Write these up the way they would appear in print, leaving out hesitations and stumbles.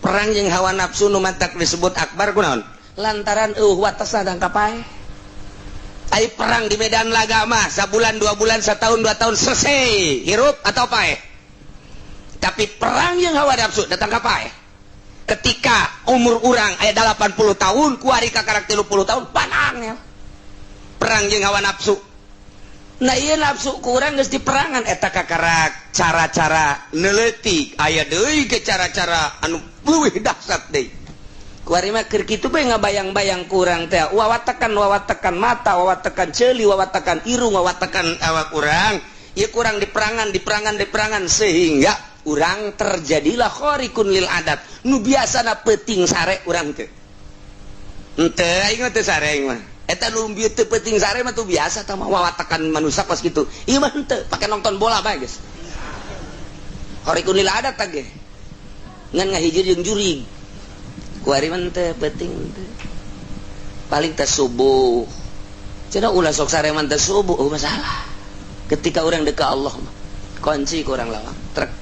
Perang jeung hawa nafsu nu matak disebut akbar kunaon? Lantaran eueuh watesna dan kapae. Ai perang di medan laga mah sabulan 2 bulan setahun 2 tahun selesai hirup atau pae. Tapi perang yang hawa nafsu datang kapae. Ketika umur urang aya 80 tahun kuari kakarak 30 tahun panang ya. Perang jeung hawa nafsu. Nah ieu nafsu kurang geus diperangan eta kakarak cara-cara neuleutik aya deui ke cara-cara anu leuwih dahsyat deui. Kuari mah keur kitu bae ngabayang-bayang kurang teh wawatekan mata, wawatekan ceuli, wawatekan irung, wawatekan awak urang. Ieu kurang diperangan, diperangan, diperangan sehingga urang terjadilah khariqun lil adat. Nu biasana peuting sare urang teh. Henteu aing mah teu sare aing mah. Eta nu teu peuting sare mah tuh biasa tah mah wawatekan manusia kos kitu. Ieu mah henteu, pake nonton bola bae geus. Khariqun lil adat tah ge. Ngan ngahijir jeung jurig. Kuari mah teu peuting teu. Paling teh subuh. Cenah ulah sok sare mah teh subuh, oh masalah. Ketika urang deuk ka Allah mah kunci ku urang lawang, trek.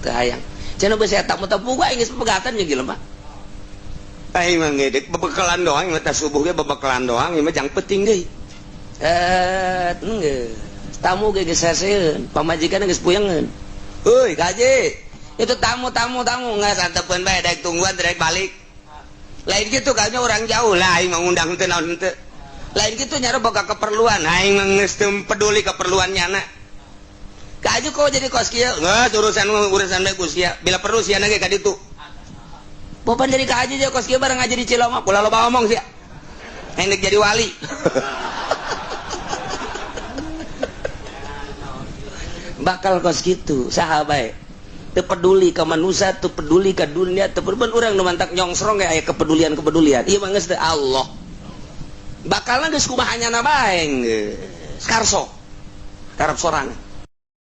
Teu hayang. Cenah beusi eta mah teu puguh aing geus pegatan jeung jelema. Aing mah ngedek bebekalan doang, mah teh subuh ge bebekalan doang, ieu mah jang peuting deui. Geus. Tamu ge geus seseun, pamajikan geus puyengeun. Euy, kaji. Itu tamu-tamu tamu nggak santepeun bae daek tungguan daek balik. Lain gitu kayaknya orang jauh lah aing mah ngundang teu naon teu. Lain gitu nyara boga keperluan, aing mah geus teu peduli keperluan nyana. Kaju kok jadi kos kieu? Geus urusan urusan bae ku sia. Bila perlu sia ge ka ditu. Bopan jadi kaji je kos kieu bareng ngaji di Ciloma, ulah loba omong sia. Hendak jadi wali. Bakal kos kitu saha bae. Teu peduli ka manusia, teu peduli ka dunia, teu peduli urang nu mantak nyongsrong ge aya kepedulian-kepedulian. Ieu mah geus teu Allah. Bakalna geus kumaha nyana bae geus. Karso. Karep sorangan.